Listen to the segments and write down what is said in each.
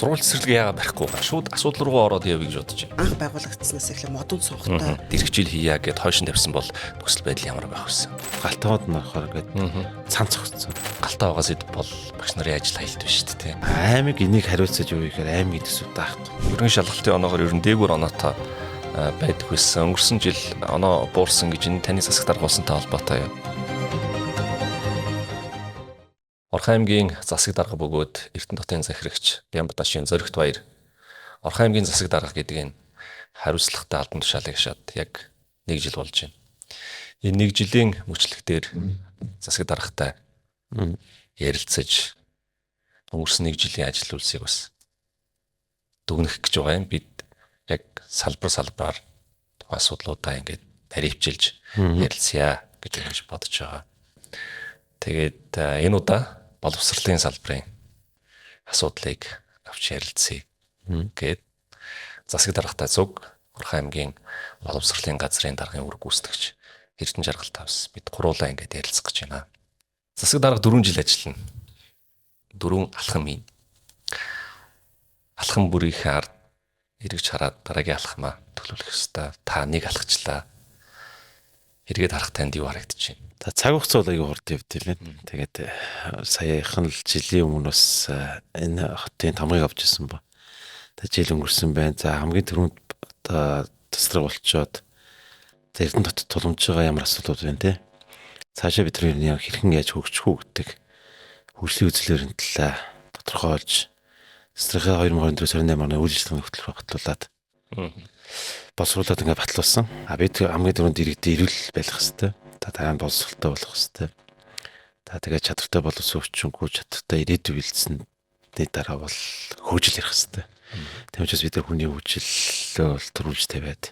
Сургууль цэцэрлэг яагаад барихгүй байгаа? Шууд асуудал руугаа ороод явъя гэж бодож байна. Анх байгуулагдсанаас эхлээ модон сувгтай. Дэрх жил хийя гэд хойш нь тавьсан бол нөхцөл байдал ямар байх вэ? Галтгоод нь орохоор ингээд цан цогцсон. Галтаа байгаа сэдв бол багш нарын ажил хаялт биш шүү дээ. Аймаг энийг хариуцаж юу гэхээр аймгийн төсөв даахгүй. Ерөнхий шалгалтын оноогоор ер нь дээгүүр оноотой байдаг байсан. Өнгөрсөн жил оноо буурсан гэж энэ таны засаг дарга болсонтой холбоотой юу? Орхон аймгийн засаг дарга бөгөөд Эрдэнэ хотын захирагч Бямбадашийн Зоригт Баяр Орхон аймгийн засаг дарга гэдэг энэ хариуцлагатай албан тушаалыг шат яг нэг жил болж байна. Энэ нэг жилийн мөчлөг дээр засаг даргатай ярилцаж өнгөрсөн нэг жилийн ажил үйлсийг бас дүгнэх гэж байгаа юм. Бид яг салбар салбараар тухайн асуудлуудаа ингээд таривчилж ярилцъя гэж ингэж бодож байгаа. Тэгээд энэ удаа боловсролын салбарын асуудлыг авч ярилцъя гээд засаг даргатай зүг Орхон аймгийн боловсролын газрын даргын үүрэг гүйцэтгэгч Эрдэнэ Жаргалтай бас бид гуруулаа ингээд ярилцах гэж байна. Засаг дарга 4 жил ажиллана. 4 алхам хийн. Алхам бүрийнхээ ард эргэж хараад дараагийн алхмаа төлөвлөх ёстой. Та нэг алхачлаа. Эргээд харах танд юу харагдаж байна? За цаг хугацаа бол аягүй хурд явд юм байна. Тэгээд саяхан л жилийн өмнө бас энэ хотын тамгыг авч ирсэн ба. Тэг жил өнгөрсөн байна. За хамгийн түрүүнд одоо тасраг болчоод Эрдэнэ хотод тулгамж байгаа ямар асуудлууд байна те. Цаашаа бид нар хэрхэн яаж хөгжих үү гэдэг хөгжлийн үзлээр энэ талаа тодорхойлж засгийн 2024-28 оны үйл ажиллагааны хөтөлбөр батлуулаад боловсруулад ингээд батлуулсан. А бид хамгийн түрүүнд иргэдийн эрүүл байх хэвээр. Та дараа нь боловсролтой болох хэвээр. Та тэгээд чадвартай боловсон хүчингү чадвартай ирээдүй бэлдсэний дараа бол хөгжил ярих хэвээр. Тийм учраас бид нар хүний хөгжлөө бол төрүүлж тавиад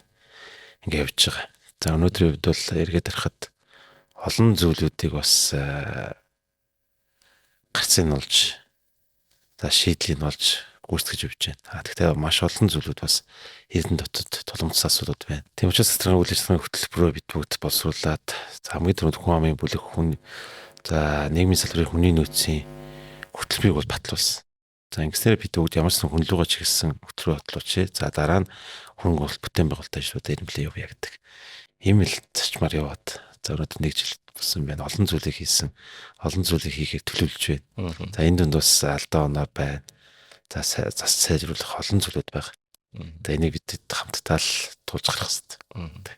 ингээд явж байгаа. За өнөөдрийн хувьд бол эргээд харахад олон зүйлүүдийг бас гарцыг нь олж за шийдлийг нь олж гүйцэтгэж явж байна. А тэгтээ маш олон зүйлүүд бас Эрдэнэ дотод тулгамдсан асуудлууд байна. Тийм учраас засгийн үйл ажиллагааны хөтөлбөрөөр бид бүгд боловсруулад хамгийн түрүүнд хүн амын бүлэг хүн за нийгмийн салбарын хүний нөөцийн хөтөлбөрийг бол батлуулсан. За ингэснээр бид бүгд ямар ч хүн лүүгээ чиглэсэн хөтөлбөр батлуулчээ. За дараа нь хөрөнгө оруулалт бүтээн байгуулалтын ажлуудаа ирмэлээ явъя гэдэг. Ийм л зарчмаар яваад за өнөөдөр нэг жил болсон байна. Олон зүйлийг хийсэн, олон зүйлийг хийхээр төлөвлөж байна. За энэ дунд бас алдаа оноо байна. За зас сайжруулах олон зүйлүүд байна. За энийг бид хамтдаа л тулж гарах хэрэгтэй.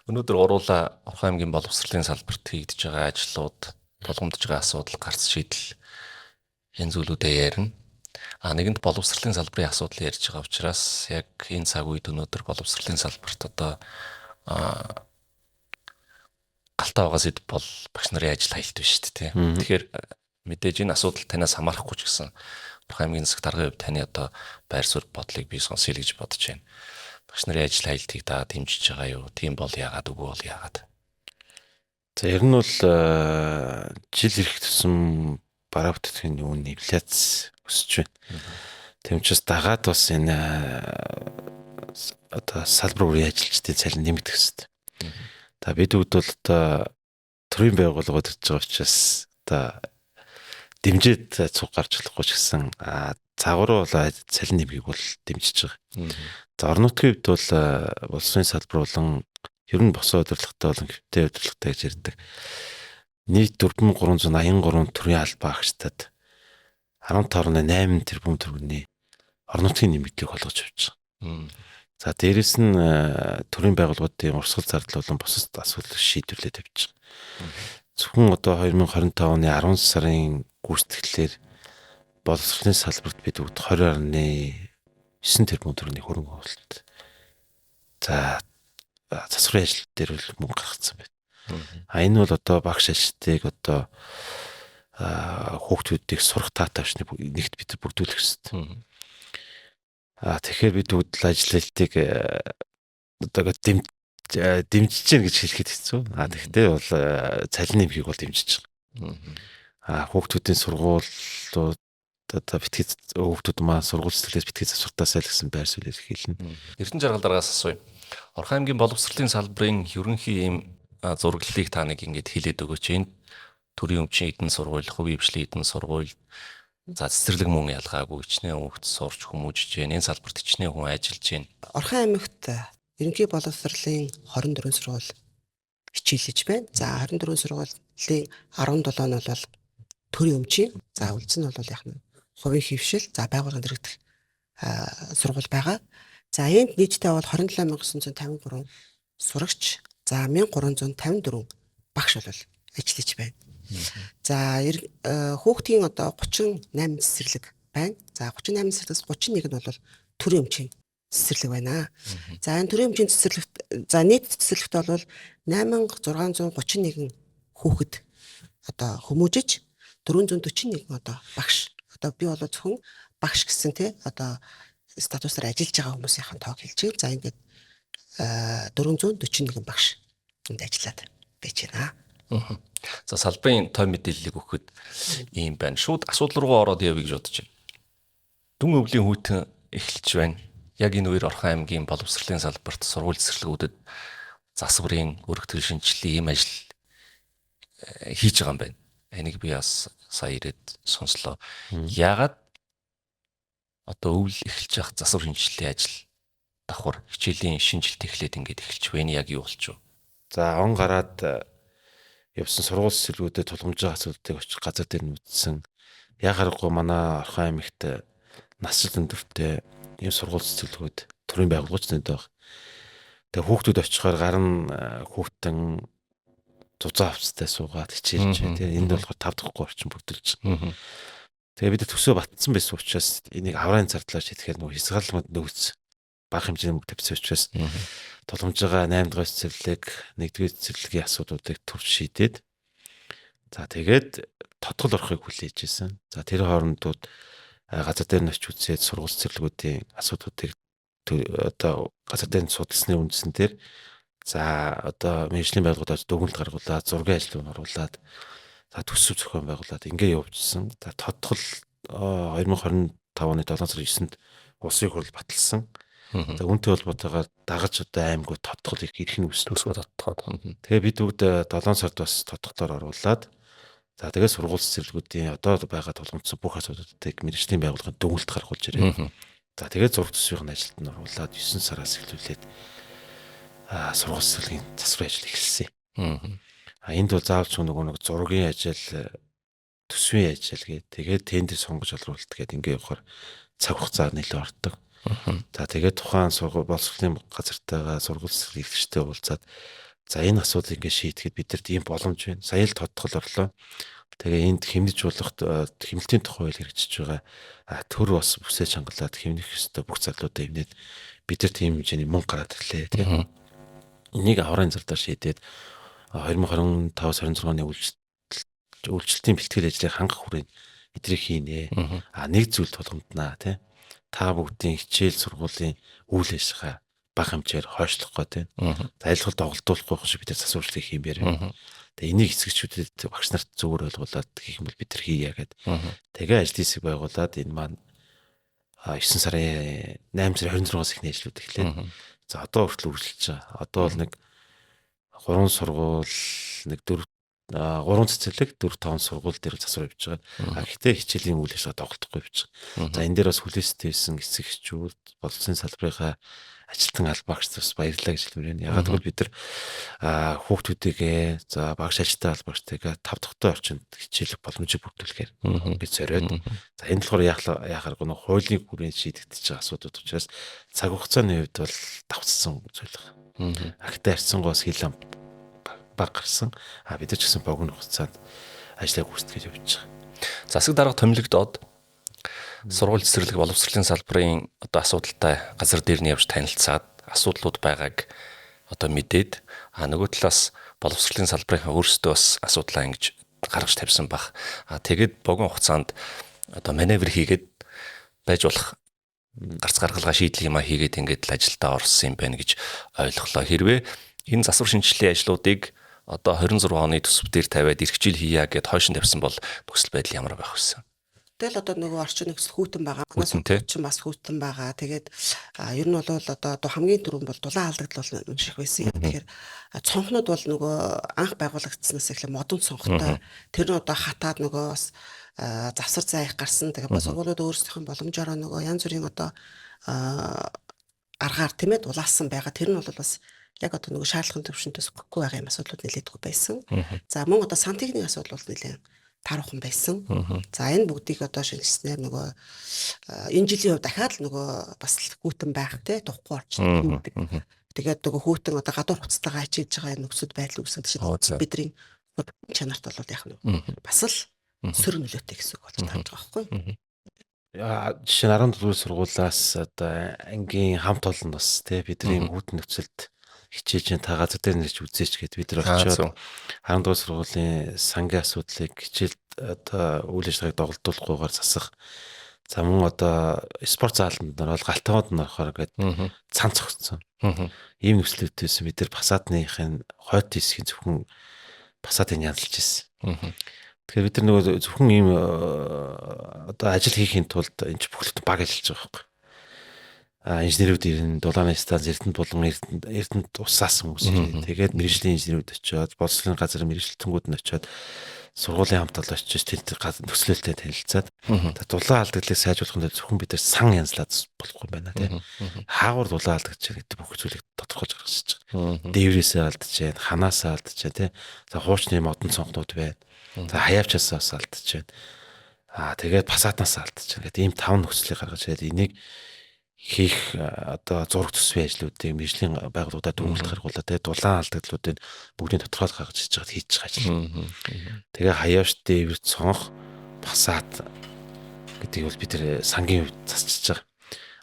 Өнөөдөр гуруулаа Орхон аймгийн боловсролын салбарт хийгдэж байгаа ажлууд, тулгамдж байгаа асуудал, гарц шийдэл энэ зүйлүүдээ ярина. А нэгэнт боловсролын салбарын асуудал ярьж байгаа учраас яг энэ цаг үед өнөөдөр боловсролын салбарт одоо галтаа байгаа сэдв бол багш нарын ажил хаялт биш шүү дээ. Тэгэхээр мэдээж энэ асуудал танаас хамаарахгүй ч гэсэн Орхон аймгийн засаг даргын хувьд таны одоо байр суурь бодлыг би сонсъё л гэж бодож байна. Багш нарын ажил хаялтыг та дэмжиж байгаа юу? Тийм бол яагаад, үгүй бол яагаад? За ер нь бол жил ирэх тусам бараа бүтээгдэхүүний үн инфляц өсөж байна. Тийм учраас дагаад бас энэ одоо салбар бүрийн ажилчдын цалин нэмэгдэх хэрэгтэй. За бид бүгд бол одоо төрийн байгууллагууд ирж байгаа учраас одоо дэмжиж цуг гарч болохгүй ч гэсэн цагаар бол цалин нэмгийг бол дэмжиж байгаа. За орон нутгийн хувьд бол боловсролын салбар болон ер нь босоо удирдлагатай болон хэвтэй удирдлагатай гэж ярьдаг. Нийт 4383 төрийн албан агчдад 15.8 тэрбум төгрөгийн орон нутгийн нэмэгдлийг олгож явж байгаа. За дээрэс нь төрийн байгууллагуудын урсгал зардал болон бусад асуудлыг шийдвэрлээд явж байгаа. Зөвхөн одоо 2025 оны 10 сарын гүйцэтгэлээр боловсролын салбарт бид бүгд 20.9 тэрбум төгрөгийн хөрөнгө оруулалт. За засварын ажил дээр бол мөнгө гаргацсан байна. А энэ бол одоо багш ажилтныг одоо хүүхдүүдийг сурах таатай авчныг нэгт бид бүрдүүлэх хэрэгтэй. А тэгэхээр бид бүгд л ажилтныг одоо дэмжиж гин гэж хэлэхэд хэцүү. А тэгэхдээ бол цалин нэмхийг бол дэмжиж байгаа. А хүүхдүүдийн сургуулиуд одоо битгий хүүхдүүд маань сургууль сэтгэлээс битгий засвартаасаа л гэсэн байр суурь хэлнэ. Эрдэнэ Жаргал даргаас асууя. Орхон аймгийн боловсролын салбарын ерөнхий ийм зураглалыг та нэг ингэж хэлээд өгөөч. Энэ төрийн өмчийн эдэн сургууль, хувийн хвшлийн эдэн сургууль, За цэцэрлэг мөн ялгаагүй хичнээн хүүхд сурч хүмүүжиж гин, энэ салбарт хичнээн хүн ажиллаж гин. Орхон аймагт ерөнхий боловсролын 24 сургууль хичээлж байна. За 24 сургуулийн 17 нь бол төрийн өмчийн. За үлдсэн нь бол яг нь хувийн хэвшил, за байгууллагын дэргэдэх сургууль байгаа. За энд нийтдээ бол 27953 сурагч, за 1354 багш бол ажиллаж байна. За хүүхдийн одоо 38 цэцэрлэг байна. За 38 цэцэрлэгээс 31 нь бол төрийн өмчийн цэцэрлэг байна. За энэ төрийн өмчийн цэцэрлэгт, за нийт цэцэрлэгт бол 8631 хүүхэд одоо хүмүүжиж 441 одоо багш. Одоо би бол зөвхөн багш гэсэн тий одоо статусаар ажиллаж байгаа хүмүүсийн тоог хэлж байна. За ингээд 441 багш энд ажиллаад байж байна. За салбарын той мэдээллийг өгөхөд ийм байна. Шууд асуудал руугаа ороод явъя гэж бодож байна. Дүн өвлийн хүйтэн эхэлж байна. Яг энэ үеэр Орхон аймгийн боловсролын салбарт сургууль цэцэрлэгүүдэд засварын өргөтгөл шинжилгээ ийм ажил хийж байгаа юм байна. Энийг би бас сая ирээд сонслоо. Яагаад одоо өвөл эхэлж явах засвар шинжилгээний ажил давхар хичээлийн шинжилт эхлээд ингээд эхэлж байна, яг юу болчих вэ? За он гараад явсан сургууль цэцэрлэгүүдэд тулгамж байгаа асуудлыг очих газар дээр нь үзсэн. Яг харахгүй манай Орхон аймагт насжилт өндөртэй ийм сургууль цэцэрлэгүүд төрийн байгууллагч зөндөө баг. Тэгээ хүүхдүүд очихоор гар нь хүүхдэн зузаан хувцастай суугаад хичээлж байна. Тэгээ энд болохоор 5 дахьгүй орчин бүрдүүлж. Тэгээ бид төсөө батсан байсан учраас энийг авралын зардлаар шийдэхээр нөгөө хязгаарлалт нөөц бага хэмжээний мөнгө тавьсан учраас тулгамж байгаа 8 дугаар цэцэрлэг, 1 дугаар цэцэрлэгийн асуудлуудыг төрж шийдээд за тэгээд тодгол орохыг хүлээж исэн. За тэр хоорондууд газар дээр нь очиж үзээд сургууль цэцэрлэгүүдийн асуудлуудыг одоо газар дээр нь судалсны үндсэн дээр за одоо мэргэжлийн байгууллагуудаас дүгнэлт гаргуулад, зургийн ажлыг оруулаад, за төсөв зохион байгуулад ингээ явуулсан. За тодгол 2025 оны 7 сарын 9-нд улсын хурал баталсан. За үүнтэй холбоотойгоор дагаж одоо аймагуд тодгол их эрх нь үүссэн. Төсвөө тодтогоод. Тэгээ бид бүгд 7 сард бас тодголоор оруулаад за тэгээ сургууль цэцэрлэгүүдийн одоо байгаа тулгамдсан бүх асуудлуудыг мэргэжлийн байгууллагын дүгнэлт гаргуулж ирээ. За тэгээ зураг төсвийн ажилд нь оруулаад 9 сараас эхлүүлээд сургууль цэцэрлэгийн засварын ажил эхэлсэн. А энд бол заавал ч нөгөө нэг зургийн ажил, төсвийн ажил гээд тэгээд тендер сонгож олруулалт гээд ингээ явахаар цаг хугацаа нэлээд ордог. За тэгээд тухайн сургууль боловсролын газартайгаа сургууль цэцэрлэгийн эрхлэгчтэй уулзаад за энэ асуудлыг ингээ шийдэхэд бидэрт ийм боломж байна. Сая л тодтгол орлоо. Тэгээ энд хэмнэж болох хэмнэлтийн тухай хууль хэрэгжиж байгаа. Төр бас бүсээ чангалаад хэмнэх ёстой бүх зарлуудаа хэмнээд бидэрт ийм хэмжээний мөнгө гараад ирлээ тийм. Энийг авралын зарлаар шийдээд 2025-26 оны үйлчлэлтийн бэлтгэл ажлыг хангах хүрээнд эдрийг хийнэ. А нэг зүйл тулгамднаа тийм. Та бүгдийн хичээл сургуулийн үйл ажиллагаа бага хэмжээр хойшлохгүй тийм. За айлгал доголдуулахгүй шиг бид нар засварчлалыг хиймээр. Тэгээ энийг эцэгчүүдэд багш нарт зөвөр ойлгуулад хийх юм бол бид нар хийе гэд. Тэгээ ажлын хэсэг байгуулад энэ маань 9 сарын 8 сарын 26-аас эхний ажлууд эхлээд за одоо хүртэл үргэлжилж байгаа. Одоо бол нэг 3 сургууль, нэг 4 3 цэцэрлэг, 4 5 сургууль дээр засвар явж байгаа. А гэхдээ хичээлийн үйл ажиллагаа тоглохгүй явж байгаа. За энэ дээр бас хүлээстэй байсан эцэг эхчүүд, боловсролын салбарынхаа ажилтан албаагч бас баярлалаа гэж хэлмээр байна. Ягаад гэвэл бид нар хүүхдүүдийгээ за багш ажилтан албаагчтайгаа 5 дахьтай орчинд хичээлэх боломжийг бүрдүүлэхээр гэж зориод. За энэ болохоор яхааргүй нөх хуулийн хүрээнд шийдэгдэж байгаа асуудал учраас цаг хугацааны хувьд бол давцсан зүйл байна. А гэхдээ харьцангуй бас хил ам баг гарсан. А бид нар ч гэсэн богино хугацаанд ажлаа гүйцэтгэж явж байгаа. Засаг дарга томилогдоод сургууль цэцэрлэг боловсролын салбарын одоо асуудалтай газар дээр нь явж танилцаад асуудлууд байгааг одоо мэдээд, а нөгөө талаас боловсролын салбарынхаа өөрсдөө бас асуудлаа ингэж гаргаж тавьсан баг. А тэгээд богино хугацаанд одоо маневр хийгээд байж болох гарц гаргалгаа шийдэл юма хийгээд ингээд л ажилдаа орсон юм байна гэж ойлголоо. Хэрвээ энэ засвар шинжилгээний ажлуудыг одоо 26 оны төсөв дээр тавиад эрх жил хийя гэд хойш нь тавьсан бол нөхцөл байдал ямар байх вэ? Тэгэл одоо нөгөө орчин нөхцөл хүйтэн байгаа. Манай чинь бас хүйтэн байгаа. Тэгээд ер нь бол одоо хамгийн түрүүн бол дулаан алдагдал бол маш их байсан. Тэгэхээр цонхнууд бол нөгөө анх байгуулагдсанаас эхлээ модон цонхтой. Тэр нь одоо хатаад нөгөө бас завсар зай их гарсан. Тэгээд бас сургуулиуд өөрсдийнх нь боломжоор нөгөө янз бүрийн одоо аргаар тийм ээ дулаасан байгаа. Тэр нь бол бас яг одоо нөгөө шаардлагын түвшинтээс өгөхгүй байгаа юм асуудлууд нэлээдгүй байсан. За мөн одоо сантехникийн асуудал бол нэлээд тааруухан байсан. За энэ бүгдийг одоо шинжилснээр нөгөө энэ жилийн хувьд дахиад л нөгөө бас хүүтэн байх те тухгүй орчин үүдэг. Тэгээд нөгөө хүүтэн одоо гадуур хуцтайгаа ачиж байгаа нөхцөл байдал үүсгэн чинь бидний чанарт бол яг нь бас л сөрөг нөлөөтэй гэсэн үг болж таарч байгаа байхгүй юу? Жишээ нь 17 сургуулиас одоо ангийн хамт олон бас те бидний хүүтэн нөхцөлд хичээж та газар дээр нэрч үзээч гэд бид нар очиод 12 дугаар сургуулийн сангийн асуудлыг хичээлд одоо үйл ажиллагааг доголдуулахгүйгээр засах. За мөн одоо спорт зааланд нар бол галтгоод нь орохоор гээд цан цогцсон. Ийм нөхцлүүдээс бид нар фасадныхын хойд хэсгийн зөвхөн фасадыг янзалж ирсэн. Тэгэхээр бид нар нөгөө зөвхөн ийм одоо ажил хийхийн тулд энэ ч бүхлөд баг ажиллаж байгаа байхгүй. Инженерүүд ирнэ, дулааны станц Эрдэнэт болон Эрдэнэт усаас хүмүүс ирнэ. Тэгээд мэргэжлийн инженерүүд очиод, боловсролын газар мэргэжилтэнгүүд нь очиод, сургуулийн хамт олон очиж тэнд нөхцөлөлтэй танилцаад дулаан алдагдлыг сайжруулахын тулд зөвхөн бид нар сан янзлаад болохгүй юм байна тийм. Хаагур дулаан алдагч гэдэг бүх зүйлийг тодорхойлж гаргаж байгаа. Дээврээсээ алдаж байна, ханаасаа алдаж байна тийм. За хуучны модон цонхнууд байна. За хаяавчаасаа бас алдаж байна. Тэгээд фасаднаас алдаж байна. Гэдэг ийм таван нөхцөлийг гаргаж ирээд энийг хийх одоо зураг төсвийн ажлуудыг мэргэжлийн байгууллагуудаа дүгнэлт гаргуулаад тэгээ дулаан алдагдлуудыг бүгдийг тодорхойлж гаргаж иж байгаад хийж байгаа ажил. Тэгээ хаяавч дээвэр цонх фасад гэдгийг бол бид тэр сангийн хувьд засчиж байгаа.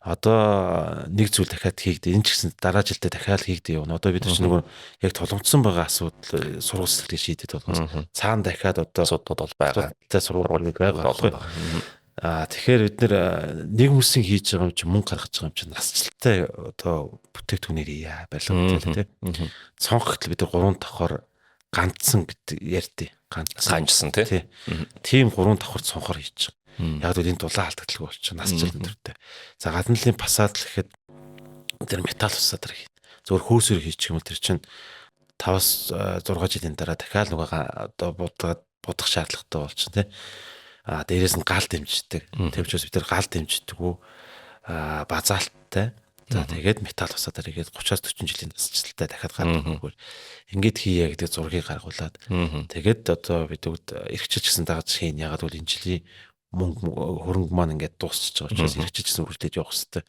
Одоо нэг зүйл дахиад хийгдэ. Энэ ч гэсэн дараа жилдээ дахиад хийгдэ явна. Одоо бид нар ч нөгөө яг тулгамдсан байгаа асуудал сургууль сэтлийг шийдэд болгоно. Цаана дахиад одоо асуудлууд бол байгаа. Сургууль байгаа. Тэгэхээр бид нэг хүмүүсийн хийж байгаа юм чи мөнгө гаргаж байгаа юм чи насжилттай одоо бүтээгдэхүүнээр ия барилга тийм. Цонх гэтэл бид нар 3 давхар ганцсан гэдэг ярьдээ. Ганцсан тий. Тийм 3 давхар цонхоор хийж байгаа. Яг л энэ дулаан алдагдaltaгүй болчих насжилт өндөртэй. За гадна талын фасад л гэхэд тэр металл фасадаар хийн. Зөвхөн хөөсөр хийчих юм бол тэр чинь 5-6 жилийн дараа дахиад нөгөө одоо будах шаардлагатай болчих тий. Дээрээс нь гал дэмждэг. Тэр учраас бид нар гал дэмждэг үү базаалттай. За тэгээд металл фасадаар игээд 30-аас 40 жилийн насжилттай дахиад гардаг. Ингээд хийе гэдэг зургийг гаргуулад тэгээд одоо бид бүгд эрхчилж гисэн дагаж хийн. Ягаад гэвэл энэ жилийн мөнгө хөрөнгө маань ингээд дуусчихж байгаа учраас эрхчилж гисэн үргэлжлэж явах хэрэгтэй.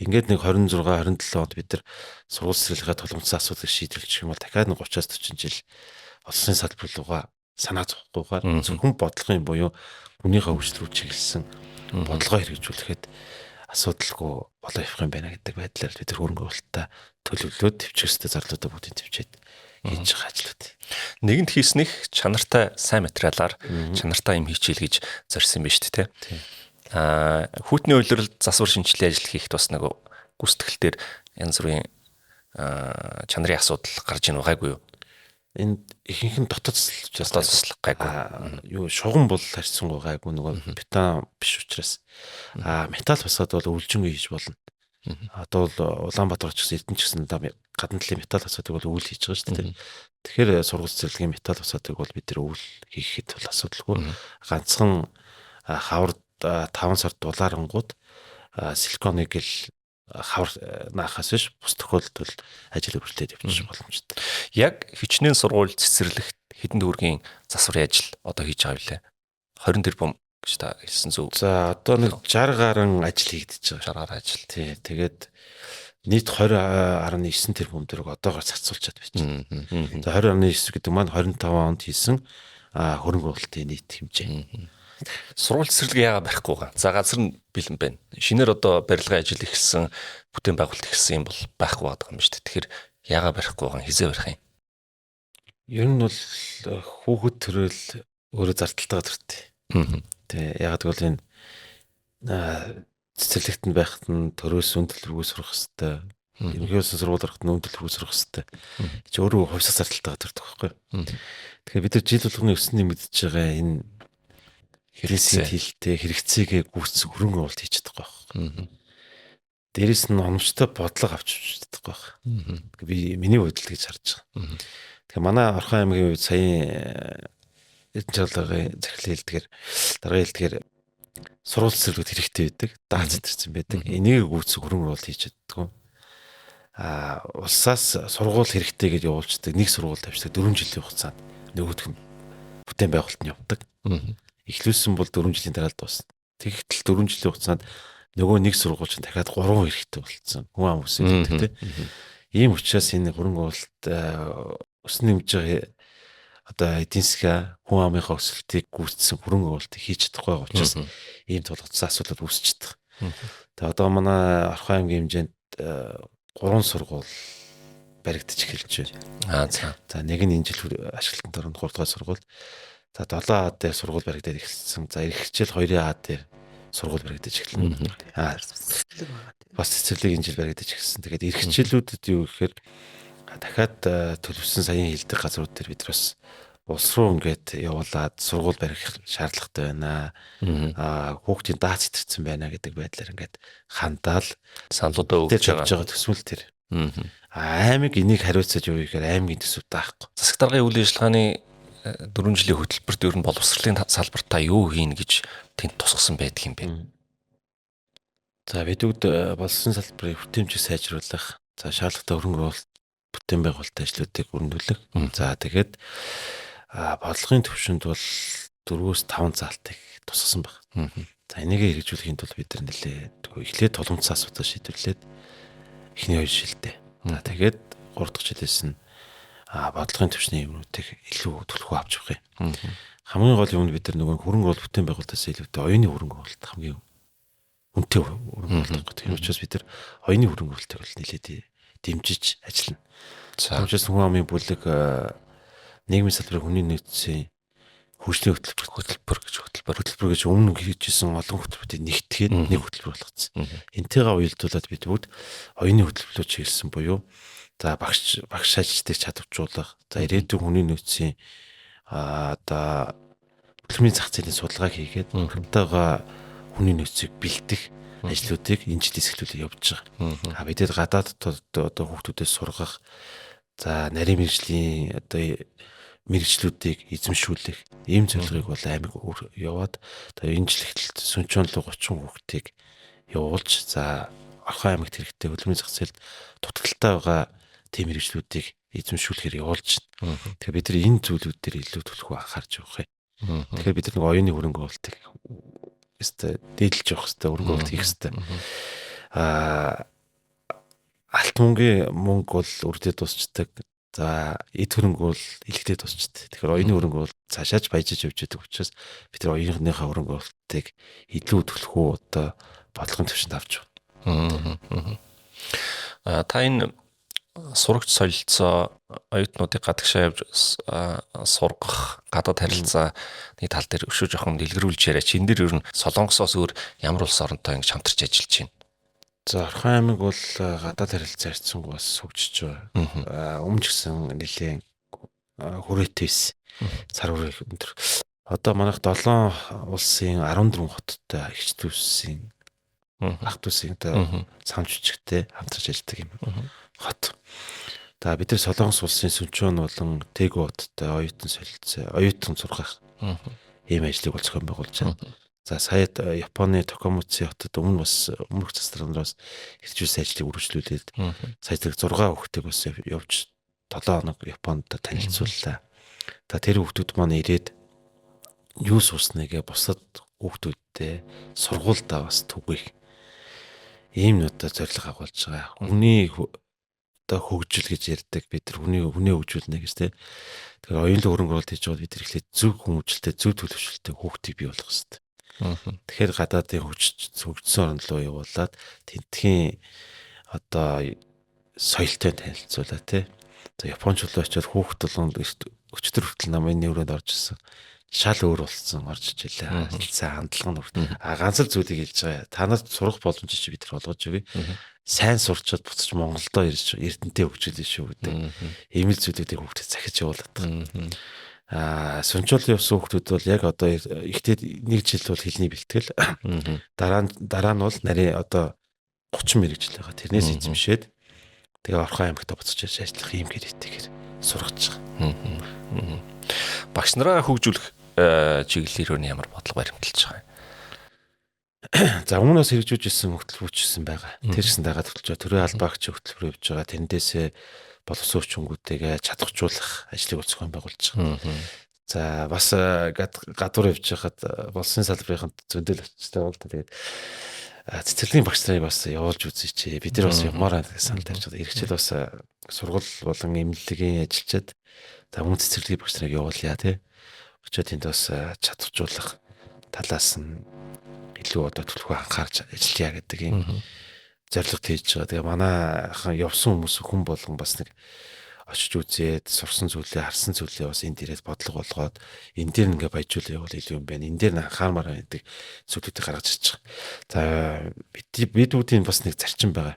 Ингээд нэг 26 27 онд бид нар сургууль цэцэрлэгээ тулгамдсан асуудлыг шийдвэрлэх юм бол дахиад нэг 30-аас 40 жил олсны салбар руугаа санаа зовхгүйгээр зөвхөн бодлогын буюу хүнийхээ хөгжил рүү чиглэсэн бодлогоо хэрэгжүүлэхэд асуудалгүй болоо явах юм байна гэдэг байдлаар бид хөрөнгө оруулалтаа төлөвлөөд төвчих ёстой зарлуудаа бүгдийг төвчээд хийж байгаа ажлууд. Нэгэнт хийснэх чанартай сайн материалаар чанартай юм хийчихэл гэж зорьсон юм байна шүү дээ, тэ. Хүүтний улиралд засвар шинжилгээ ажил хийхэд бас нэг гүйцэтгэл дээр янз бүрийн чанарын асуудал гарч ийн байгаагүй юу? Энэ ихэнх нь дотоод засал учраас дотоод засал гайгүй. Юу шугам бол харьцангуй гайгүй нөгөө бетон биш учраас. Металл фасад бол өвлжөнгөө хийж болно. Одоо бол Улаанбаатар ч гэсэн Эрдэнэ ч гэсэн гадна талын металл фасадыг бол өвөл хийж байгаа шүү дээ. Тэгэхээр сургууль цэцэрлэгийн металл фасадыг бол бид нар өвөл хийхэд бол асуудалгүй. Ганцхан хавар 5 сард дулаарангууд силиконыг л хавар наахаас биш бус тохиолдолд ажил үргэлжлээд явчих боломжтой. Яг хичнээн сургууль цэцэрлэгт хэдэн төгрөгийн засварын ажил одоо хийж байгаа вэ? 20 тэрбум гэж та хэлсэн зөв. За одоо нэг 60 гаруй ажил хийгдэж байгаа. 60 гаруй ажил. Тий. Тэгээд нийт 20.9 тэрбум төгрөг одоогоор зарцуулчаад байж байна. За 20.9 гэдэг маань 25 онд хийсэн хөрөнгө оруулалтын нийт хэмжээ. Сургууль цэцэрлэг яагаад барихгүй байгаа? За газар нь бэлэн байна. Шинээр одоо барилгын ажил эхэлсэн, бүтээн байгуулалт эхэлсэн юм бол байхгүй байгаа юм шүү дээ. Тэгэхээр яагаад барихгүй байгаа? Хизээ барих юм? Ер нь бол хүүхэд төрөөл өөрөө зардалтайгаа төртөө. Тэ яагаад гэвэл энэ цэцэрлэгт нь байхад нь төрөөс үн төлөвлөгөө сурах хэвээр. Ерөнхий улсын сургууль ороход нь үн төлөвлөгөө сурах хэвээр. Чи өөрөө хувьсах зардалтайгаа төрдөг байхгүй. Тэгэхээр бид нар жил болгоно өсөн нэмэгдэж байгаа энэ Хэрэгцээ хэлтэй хэрэгцээгээ гүйцэтгэх хөрөнгө оруулалт хийж чадахгүй байх. Дээрээс нь оновчтой бодлого авч чадахгүй байх. Би миний бодол гэж харж байгаа. Тэгэхээр манай Орхон аймгийн үед саяын Эрдэнэ чарлагын захирлын хэлдгээр даргын хэлдгээр сурвалж цэцэрлэгүүд хэрэгтэй байдаг. Даац зэрсэн байдаг. Энийг гүйцэх хөрөнгө оруулалт хийж чаддгүй. А улсаас сургууль хэрэгтэй гэж явуулцдаг. Нэг сургууль тавьчихдаг 4 жилийн хугацаанд нөгөөх нь бүтээн байгуулалт нь явдаг. Эхлүүлсэн бол 4 жилийн дараа л дуусна. Тэгэхдээ 4 жилийн хугацаанд нөгөө нэг сургууль чинь дахиад 3 хэрэгтэй болцсон. Хүн ам өсөж байдаг тийм. Ийм учраас энэ хөрөнгө оруулалт өсөн нэмж байгаа одоо эдийн засгаа хүн амынхаа өсөлтийг гүйцэтгэсэн хөрөнгө оруулалтыг хийж чадахгүй байгаа учраас ийм тулгацсан асуудал үүсч чадах. Тэгээ одоо манай Орхон аймгийн хэмжээнд 3 сургууль баригдаж эхэлж байна. Аа за. За нэг нь энэ жил ашиглалтанд орно 3 дугаар сургууль. За 7 А дээр сургууль баригдаад эхэлсэн. За эх хичээл 2 А дээр сургууль баригдаж эхэлнэ. Аа бас цэцэрлэг энэ жил баригдаж эхэлсэн. Тэгээд эх хичээлүүдэд юу гэхээр дахиад төлөвсөн саяын хилдэг газрууд дээр бид нар бас улс руу ингээд явуулаад сургууль барих шаардлагатай байна. Аа хүүхдийн даац итэрсэн байна гэдэг байдлаар ингээд хандаал саналуудаа өгч байгаа төсвөл тэр. Аймаг энийг хариуцаж юу гэхээр аймгийн төсөв даахгүй. Засаг даргын үйл ажиллагааны 4 жилийн хөтөлбөрт ер нь боловсролын салбарт та юу хийнэ гэж тэнд тусгасан байдаг юм бэ? За бид бүгд боловсролын салбарыг хүртээмжийг сайжруулах, за шаардлагатай хөрөнгө оруулалт бүтээн байгуулалтын ажлуудыг өрнүүлэх. За тэгээд бодлогын төвшөнд бол 4-5 заалтыг тусгасан байна. За энийг хэрэгжүүлэхийн тулд бид нар нэлээ эхлээд тулгымцсан асуудал шийдвэрлээд эхний 2 жилдээ. За тэгээд 3 дахь жилээс нь бодлогын төвшний юмнуудыг илүү түлхүү авч явах юм. Хамгийн гол юм нь бид нар нөгөө хөрөнгө оруулалт бүтээн байгуулалтаас илүүтэй оюуны хөрөнгө оруулалт хамгийн үнэтэй хөрөнгө оруулалт гэдэг. Тийм учраас бид нар оюуны хөрөнгө оруулалтыг бол нэлээд дэмжиж ажиллана. Тийм учраас хүн амын бүлэг нийгмийн салбарын хүний нөөцийн хөгжлийн хөтөлбөр хөтөлбөр гэж өмнө хийжсэн олон хөтөлбөрүүдийг нэгтгэхэд нэг хөтөлбөр болгоцсон. Энтэйгээ уялдуулаад бид бүгд оюуны хөтөлбөрлөө чиглэсэн буюу за багш ажилтныг чадваржуулах, за ирээдүйн хүний нөөцийн одоо хөтөлбөрийн зах зээлийн судалгаа хийгээд хамтайгаа хүний нөөцийг бэлдэх ажлуудыг энэ жилээс эхлүүлээ явуулж байгаа. А бидэд гадаад одоо хүүхдүүдээс сургах, за нарийн мэргэжлийн одоо мэргэжлүүдийг эзэмшүүлэх ийм зорилгыг бол аймаг яваад одоо энэ жил эхлэлт Сүнчэн руу 30 хүүхдийг явуулж за Орхон аймагт хэрэгтэй хөдөлмөрийн зах зээлд дутагдaltaй байгаа тийм мэргэжлүүдийг эзэмшүүлэхээр явуулж байна. Тэгэхээр бид нар энэ зүйлүүд дээр илүү түлхүү анхаарч явах юм. Тэгэхээр бид нар нэг оюуны хөрөнгө оруулалтыг өстой дээдлж явах хэрэгтэй, хөрөнгө оруулалт хийх хэрэгтэй. Аа алт мөнгөний мөнгө бол үрдээ дуусчдаг. За эд хөрөнгө бол илэгдээ дуусчдаг. Тэгэхээр оюуны хөрөнгө бол цаашаач баяжиж явж байдаг учраас бид нар оюуныхаа хөрөнгө оруулалтыг илүү түлхүү одоо бодлогын түвшинд авч байна. Та энэ сурагч солилцоо оюутнуудыг гадагшаа явж сургах гадаад харилцааны тал дээр өшөө жоохон дэлгэрүүлж яриач. Энэ дээр ер нь Солонгосоос өөр ямар улс оронтой ингэж хамтарч ажиллаж байна? За Орхон аймаг бол гадаад харилцаа харьцангуй бас хөгжиж байгаа. Өмнө ч гэсэн нэлээд хүрээтэй байсан. Цар хүрээ өндөр. Одоо манайх 7 улсын 14 хоттой эгч дүүсийн ах дүүсийн одоо самч жижигтэй хамтарч ажилладаг юм хот. За бид нар Солонгос улсын Сүнчөн болон Тэгү хоттой оюутан солилцоо, оюутан сургах ийм ажлыг бол зохион байгуулж байна. За сая Японы Токомуци хотод өмнө бас өмнөх засаг дараараас хэрэгжүүлсэн ажлыг үргэлжлүүлээд сая тэр 6 хүүхдийг бас явж 7 хоног Японд танилцууллаа. За тэр хүүхдүүд маань ирээд юу сурсныг бусад хүүхдүүдтэй сургуульдаа бас түгээх ийм одоо зорилго агуулж байгаа. Хүний одоо хөгжил гэж ярьдаг бид нар хүний хөгжүүлнэ гэж тийм. Тэгэхээр оюунлаг хөрөнгө оруулалт хийж байгаа бид нар эхлээд зөв хүмүүжлэлтэй, зөв төлөвшөлттэй хүүхдийг бий болгох хэрэгтэй. Тэгэхээр гадаадын хөгжсөн орн руу явуулаад тентхийн одоо соёлтой танилцуулаа тий. За Японч руу очиод хүүхд болон өчтөр хүртэл намын өрөөнд орж ирсэн. Шал өөр болсон орж ижлээ. Сайн хандлага нь. А ганц л зүйлийг хэлж байгаа. Та нарт сурах боломж чи бид нар олгож өгье. Сайн сурчаад буцаж Монголдо ирж эрдэнтээ хөгжүүлнэ шүү гэдэг. Ийм л зүйлүүдийг хүүхдэд захиж явуулаад байгаа. Сунжуул явсан хүүхдүүд бол яг одоо ихтэй нэг жил бол хэлний бэлтгэл. Дараа нь бол нарийн одоо 30 мэрэгжил байгаа. Тэрнээс эзэмшээд тэгээ Орхон аймагт буцаж ажиллах ийм гэрээтэйгээр сургаж байгаа. Багш нараа хөгжүүлэх чиглэлээр өөр ямар бодлого баримталж байгаа юм? За өмнөөс хэрэгжүүлж ирсэн хөтөлбөрчсэн байгаа. Тэр чигсэн дагаад хөтлөж байгаа. Төрийн албаагч хөтөлбөр явж байгаа. Тэндээсээ боловсон хүчингүүтэйгээ чадахжуулах ажлыг зохион байгуулж байгаа. За бас гадуур явж байхад боловсон салбарынханд зөндөл очтой бол тэгээд цэцэрлэгийн багш нарыг бас явуулж үзье. Бид нар бас явмаар байна гэсэн санал тавьж байгаа. Эргэжил бас сургууль болон эмнэлгийн ажилчид за мөн цэцэрлэгийн багш нарыг явуулъя тий. Очоод тэнд бас чадахжуулах талаас нь илүү одоо төлхөө анхаарч ажиллая гэдэг юм зорилго хийж байгаа. Тэгээ манайхан явсан хүмүүс хүн болгон бас нэг очиж үзээд сурсан зүйлээ харсан зүйлээ бас энэ дээрээс бодлого болгоод энэ дээр ингээ баяжуулах явуул илүү юм байна. Энэ дээр нь анхаармаар байна гэдэг зүйлүүдийг гаргаж ирж байгаа. За бид бүгдийн бас нэг зарчим байгаа.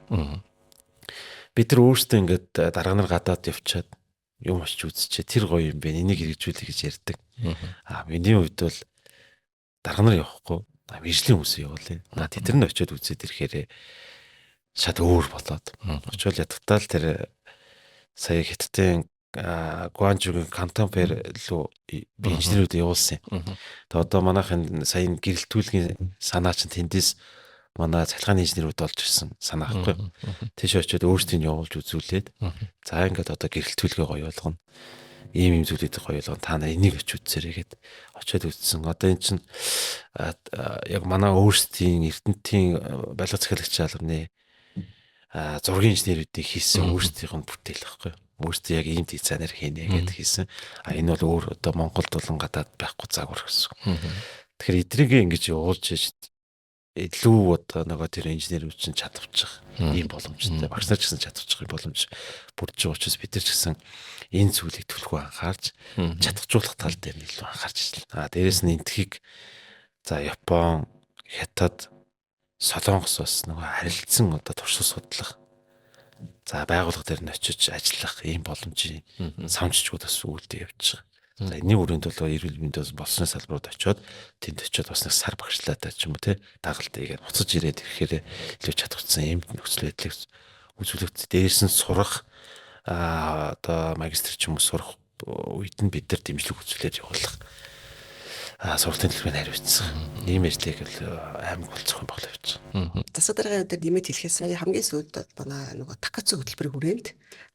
Бид нар өөрсдөө ингээд дарга нар гадаад явчаад юм очиж үзчихээ тэр гоё юм байна. Энийг хэрэгжүүлэе гэж ярьдаг. Аа миний хувьд бол дарга нар явахгүй мэргэжлийн хүмүүс явуулъя. Тэд нар нь очиод үзээд ирэхээрээ шат өөр болоод очиод ядтал тэр сая Хятадын Гуанчжугийн Кантон фэр лөө би инженерүүд явуулсан юм. Тэгээ одоо манайхын сая гэрэлтүүлгийн санаа чинь тэндээс манай цахилгааны инженерүүд олж ирсэн санаа байхгүй. Тийш очиод өөрсдийг нь явуулж үзүүлээд за ингээд одоо гэрэлтүүлгээ гоё болгоно. Ийм ийм зүйлүүдийг гоё болгоно. Та нар энийг очиж үзсээрэй гэд очиод үзсэн. Одоо эн чинь яг манай өөрсдийн Эрдэнэтийн барилга захиалагч албаны зургийн инженерүүдийн хийсэн өөрсдийнх нь бүтээл байхгүй. Өөрсдөө яг ийм дизайнер хийнэ гэдээ хийсэн. А энэ бол өөр одоо Монголд болон гадаад байхгүй загвар гэсэн. Тэгэхээр эдрийг ингэж явуулж илүү одоо нөгөө тэр инженерүүд чинь чадварчих ийм боломжтой. Багш нар ч гэсэн чадварчих юм боломж бүрдэж байгаа учраас бид нар ч гэсэн энэ зүйлийг түлхүү анхаарч чадваржуулах тал дээр нь илүү анхаарч ажиллана. А дээрэс нь энтхийг за Япон, Хятад, Солонгос бас нөгөө харилцан одоо туршлага судлах за байгууллага дээр нь очиж ажиллах ийм боломжийн самжчгууд бас үйлдэл явж байгаа. За энэний хүрээнд бол эрүүл мэндийн боловсролын салбарууд очиод тэнд очиод бас нэг сар багшлаатай ч юм уу те дагалт ийгээд буцаж ирээд ирэхээр илүү чадварсан ийм нөхцөл байдлыг үзүүлэх. Дээрс нь сурах одоо магистр ч юм уу сурах үед нь бид нар дэмжлэг үзүүлээд явуулах сургалтын төлөвийг хариуцсан. Ийм ажлыг л аймаг бол зохион байгуулж явж байгаа. Засаг даргын өдөр нэмээд хэлэхээс хамгийн сүүлд манай нөгөө Такацу хөтөлбөрийн хүрээнд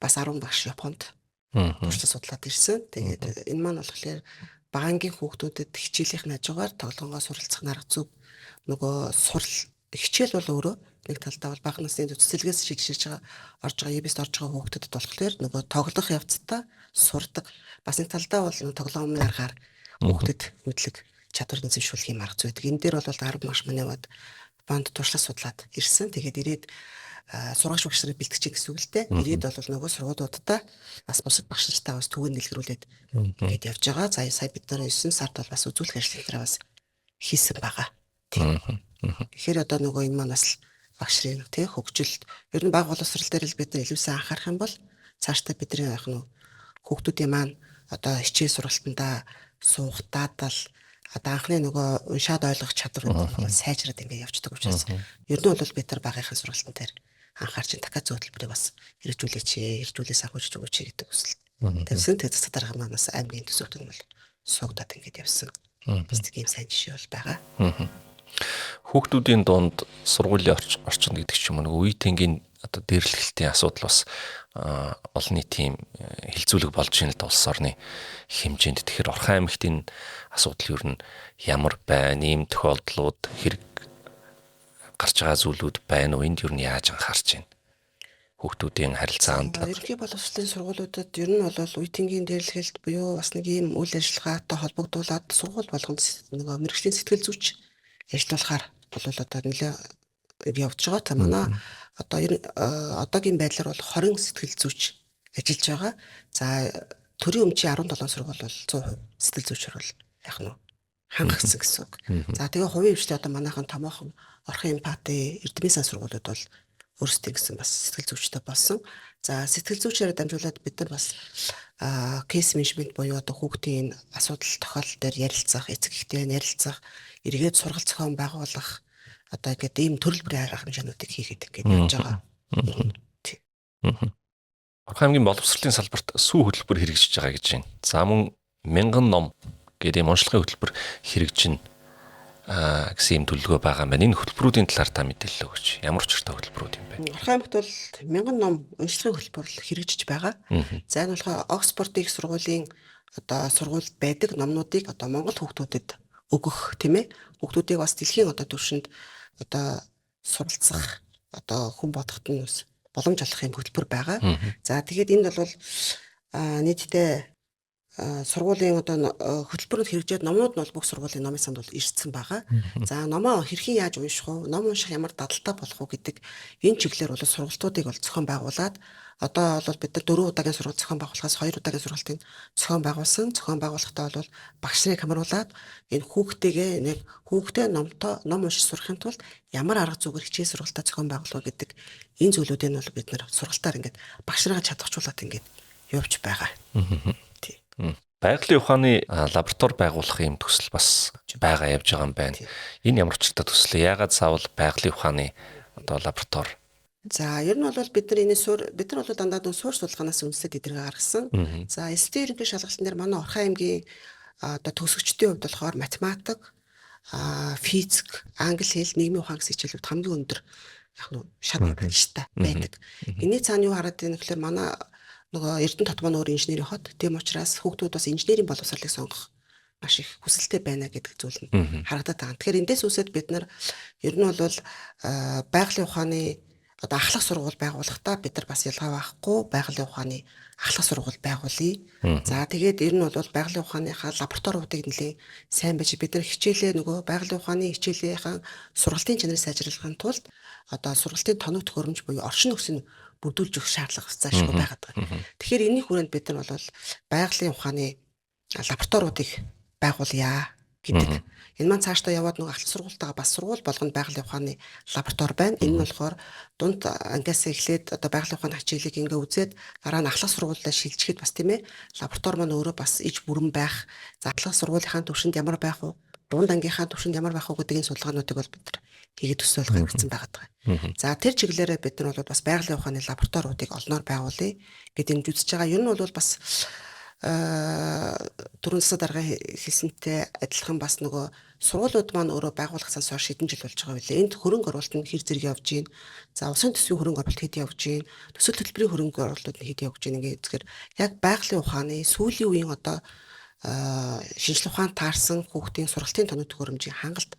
бас 10 багш Японд туршлага судлаад ирсэн. Тэгээд энэ маань болохоор багангийн хүүхдүүдэд хичээлийнх нь хажуугаар тоглонгоо суралцах арга зүй нөгөө сурал хичээл бол өөрөө нэг талдаа бол бага насны цэцэрлэгээс шилжиж байгаа орж байгаа EBS-д орж байгаа хүүхдүүдэд болохоор нөгөө тоглох явцдаа сурдаг. Бас нэг талдаа бол тоглоомын аргаар хүүхдэд мэдлэг чадвар эзэмшүүлэх юм арга зүй байдаг. Энэ дээр бол 10 багш маань яваад банд туршлага судлаад ирсэн. Тэгээд ирээд сургагч багш нарыг бэлтгэж гэсэн үг л дээ. Ирээд бол нөгөө сургуулиудаа бас бусад багш нартай бас түгээн дэлгэрүүлээд ингээд явж байгаа. За сая бид нар 9 сард бол бас үзүүлэх ажил дээр бас хийсэн байгаа. Тэгэхээр одоо нөгөө энэ маань бас багш нарын тий хөгжилт ер нь бага боловсрол дээр л бид нар илүү сайн анхаарах юм бол цаашдаа бидний яг нь хүүхдүүдийн маань одоо хичээл сургалтандаа суугатаад л одоо анхны нөгөө уншаад ойлгох чадвар гэдэг нь сайжраад ингээд явждаг учраас ер нь бол бид нар багийнхын сургалтын дээр анхаарч Такацу хөтөлбөрийг бас хэрэгжүүлээч, хэрэгжүүлээ санхүүжиж өгөөч гэдэг хүсэл тавьсан. Тэгээд засаг дарга маань бас аймгийн төсөвт нь бол суугдаад ингээд явсан. Бас нэг юм сайн жишээ бол байгаа. Хүүхдүүдийн дунд сургуулийн орчинд гэдэг ч юм уу нөгөө үе тэнгийн одоо дээрлэхэлтийн асуудал бас олон нийтийн хилцүүлэг болж байна л да улс орны хэмжээнд. Тэгэхээр Орхон аймагт энэ асуудал ер нь ямар байна? Ийм тохиолдлууд хэрэг гарч байгаа зүйлүүд байна уу? Энд ер нь яаж анхаарч байна? Хүүхдүүдийн харилцаа хандлага. Ерөнхий боловсролын сургуулиудад ер нь бол үе тэнгийн дээрлэхэлт буюу бас нэг ийм үйл ажиллагаатай холбогдуулаад сургууль болгонд нөгөө мэргэжлийн сэтгэл зүйч ажиллуулахаар бол одоо нэлээ явж байгаа. Та манай одоо одоогийн байдлаар бол 20 сэтгэл зүйч ажиллаж байгаа. За төрийн өмчийн 17 сургууль бол 100% сэтгэл зүйчээр бол яг нь хангагдсан гэсэн үг. За тэгээ хувийн хвшлээ одоо манайхан томоохон Орхон эмпати, Эрдмийн сан сургуулиуд бол өөрсдөө гэсэн бас сэтгэл зүйчтэй болсон. За, сэтгэл зүйчээр дамжуулаад бид нар бас case management буюу одоо хүүхдийн энэ асуудал тохиолдол дээр ярилцах, эцэг эхтэй ярилцах, эргээд сургалт зохион байгуулах одоо ингээд ийм төрөл бүрийн арга хэмжээнүүдийг хийгээд ингээд явж байгаа. Тий. Орхон аймгийн боловсролын салбарт сүү хөтөлбөр хэрэгжиж байгаа гэж байна. За, мөн мянган ном гэдэг юм уншлагын хөтөлбөр хэрэгжинэ гэсэн юм төлөвлөгөө байгаа юм байна. Энэ хөтөлбөрүүдийн талаар та мэдээлэл өгөөч. Ямар учиртай хөтөлбөрүүд юм бэ? Орхон аймагт бол мянган ном уншлагын хөтөлбөр хэрэгжиж байгаа. За, энэ болохоор Оксфордын их сургуулийн одоо сургуульд байдаг номнуудыг одоо монгол хүүхдүүдэд өгөх, тийм ээ. Хүүхдүүдийг бас дэлхийн одоо түвшинд одоо суралцах, одоо хүн бодоход нь бас боломж олох юм хөтөлбөр байгаа. За, тэгээд энд бол нийтдээ сургуулийн одоо хөтөлбөрөнд хэрэгжээд номнууд нь бол бүх сургуулийн номын санд бол ирсэн байгаа. За, номоо хэрхэн яаж унших вэ? Ном унших ямар дадалтай болох уу гэдэг энэ чиглэлээр бол сургалтуудыг бол зохион байгуулад одоо бол бид нар 4 удаагийн сургалт зохион байгуулахаас 2 удаагийн сургалтыг зохион байгуулсан. Зохион байгуулахдаа бол багш нарыг хамруулад энэ хүүхдтэйгээ нэг хүүхдээ номтой ном уншиж сурахын тулд ямар арга зүгээр хичээл сургалтаа зохион байгуулах вэ гэдэг энэ зүйлүүдийг нь бол бид нар сургалтаар ингээд багш нараа чадварчуулаад ингээд явж байгаа. Тий. Байгалийн ухааны лаборатори байгуулах юм төсөл бас байгаа, явж байгаа юм байна. Энэ ямар учиртай төсөл? Яагаад заавал байгалийн ухааны одоо лаборатори? За, ер нь бол бид нар энэ суурь бид нар бол дандаа нөө суурь судалгаанаас үндэслээд эднийг гаргасан. За, ST ерөнхий шалгалтын дээр манай Орхон аймгийн одоо төгсөгчдийн хувьд болохоор математик, физик, англи хэл, нийгмийн ухаан гэсэн хичээлүүд хамгийн өндөр яг нь шалгалттай байдаг. Энэний цаана юу хараад байна гэхээр манай нөгөө Эрдэнэ тот маань өөр инженерийн хот. Тийм учраас хүүхдүүд бас инженерийн боловсролыг сонгох маш их хүсэлтэй байна гэдэг зүйл нь харагдаад байгаа. Тэгэхээр эндээс үүсээд бид нар ер нь бол байгалийн ухааны одоо ахлах сургууль байгуулахдаа бид нар бас ялгаа байхгүй байгалийн ухааны ахлах сургууль байгуулъя. За, тэгээд ер нь бол байгалийн ухааныхаа лабораториудыг нэлээд сайн байж бид нар хичээлээ нөгөө байгалийн ухааны хичээлийнхаа сургалтын чанарыг сайжруулахын тулд одоо сургалтын тоног төхөөрөмж буюу орчин нөхцөл нь бүрдүүлж өгөх шаардлага заашгүй байгаад байгаа. Тэгэхээр энэний хүрээнд бид нар бол байгалийн ухааны лабораториудыг байгуулъя гэдэг. Энэ маань цаашдаа яваад нөгөө ахлах сургуультайгаа бас сургууль болгонд байгалийн ухааны лаборатори байна. Энэ нь болохоор дунд ангиас эхлээд одоо байгалийн ухааны хичээлийг ингээ үзээд дараа нь ахлах сургуулиа шилжихэд бас, тийм ээ, лаборатори маань өөрөө бас иж бүрэн байх. За, ахлах сургуулийнхаа түвшинд ямар байх вэ? Дунд ангийнхаа түвшинд ямар байх вэ гэдэг энэ судалгаануудыг бол бид нар хийгээд төсөөл гаргацсан байгаа даа. За, тэр чиглэлээрээ бид нар бол бас байгалийн ухааны лабораториудыг олноор байгуулъя гэдэг юм үзэж байгаа. Ер нь бол бас түрүүн засаг даргын хэлсэнтэй адилхан бас нөгөө сургуулиуд маань өөрөө байгуулахсаас хойш хэдэн жил болж байгаа билээ. Энд хөрөнгө оруулалт нь хэр зэрэг явж гин. За, усын төсвийн хөрөнгө оруулалт хэд явж гин. Төсөл төлбөрийн хөрөнгө оруулалтууд нь хэд явж гин ингээд үзэхээр яг байгалийн ухааны сүүлийн үеийн одоо шинжлэх ухаанд таарсан хүүхдийн сургалтын тоног төхөөрөмжийн хангалт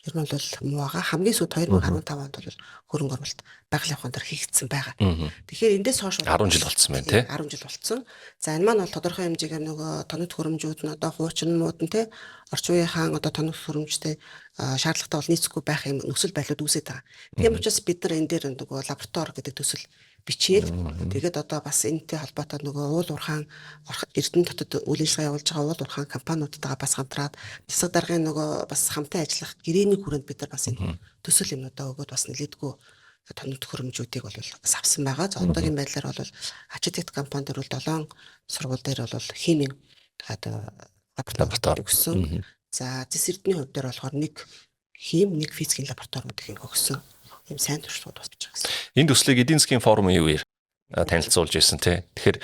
ер нь бол муу байгаа. Хамгийн сүүлд 2015 онд бол хөрөнгө оруулалт байгалийн ухаан дээр хийгдсэн байгаа. Тэгэхээр эндээс хойш 10 жил болцсон байна, тий? 10 жил болцсон. За, энэ маань бол тодорхой хэмжээгээр нөгөө тоног төхөөрөмжүүд нь одоо хуучин мууд нь, тий, орчин үеийн одоо тоног төхөөрөмжтэй шаардлагатай бол нийцэхгүй байх юм нөхцөл байдлууд үүсээд байгаа. Тийм учраас бид нар энэ дээр нөгөө лаборатори гэдэг төсөл бичээд тэгээд одоо бас энэтэй холбоотой нөгөө уул уурхаан Эрдэнэ дотод үйл ажиллагаа явуулж байгаа уул уурхаан компаниудтайгаа бас хамтраад засаг даргын нөгөө бас хамтан ажиллах гэрээний хүрээнд бид нар бас энэ төсөл юмнуудаа өгөөд бас нэлээдгүй тоног төхөөрөмжүүдийг бол бас авсан байгаа. За, одоогийн байдлаар бол Architect компани дээр бол 7 сургууль дээр бол химийн одоо лаборатори өгсөн. За, Зэс Эрдэнийн хувь дээр болохоор нэг хим, нэг физикийн лабораториудыг ингэ өгсөн. Ийм сайн туршлагууд бас бич байгаа гэсэн. Энэ төслийг эдийн засгийн форумын үеэр танилцуулж ирсэн, тий. Тэгэхээр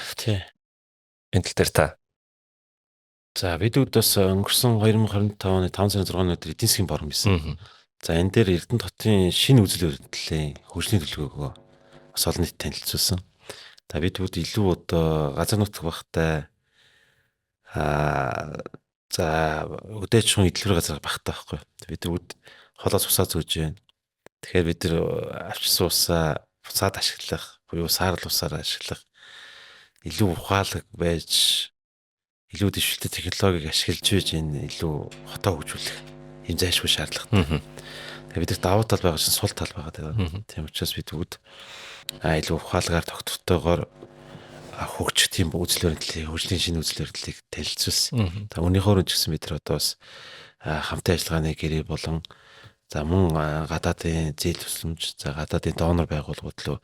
энэ тал дээр та За, бид бүгд бас өнгөрсөн 2025 оны 5 сарын 6-ны өдөр эдийн засгийн форум хийсэн. За, энэ дээр Эрдэнэ хотын шинэ үзэл баримтлалын хөгжлийн төлөвлөгөөгөө бас олон нийтэд танилцуулсан. За, бид бүгд илүү одоо газар нутаг багтай за өдөөч хүн эдлэвэр газар багтай байхгүй. Бид бүгд холоос усаа зөөж байна. Тэгэхээр бид нар авчирсан усаа буцаад ашиглах буюу саарал усаар ашиглах, илүү ухаалаг байж, илүү дэвшилтэй технологиг ашиглаж байж энэ илүү хотоо хөгжүүлэх юм зайлшгүй шаардлагатай. Тэгээ бид нарт давуу тал байгаа чинь сул тал байгаа. Тийм учраас бид бүгд илүү ухаалгаар, тогтвортойгоор хөгжих тийм үзэл баримтлалыг, хөгжлийн шинэ үзэл баримтлалыг танилцуулсан. За, үүнийхээ өрөөнд ч гэсэн бид нар одоо бас хамтын ажиллагааны гэрээ болон за мөн гадаадын зээл тусламж, за гадаадын донор байгууллагууд руу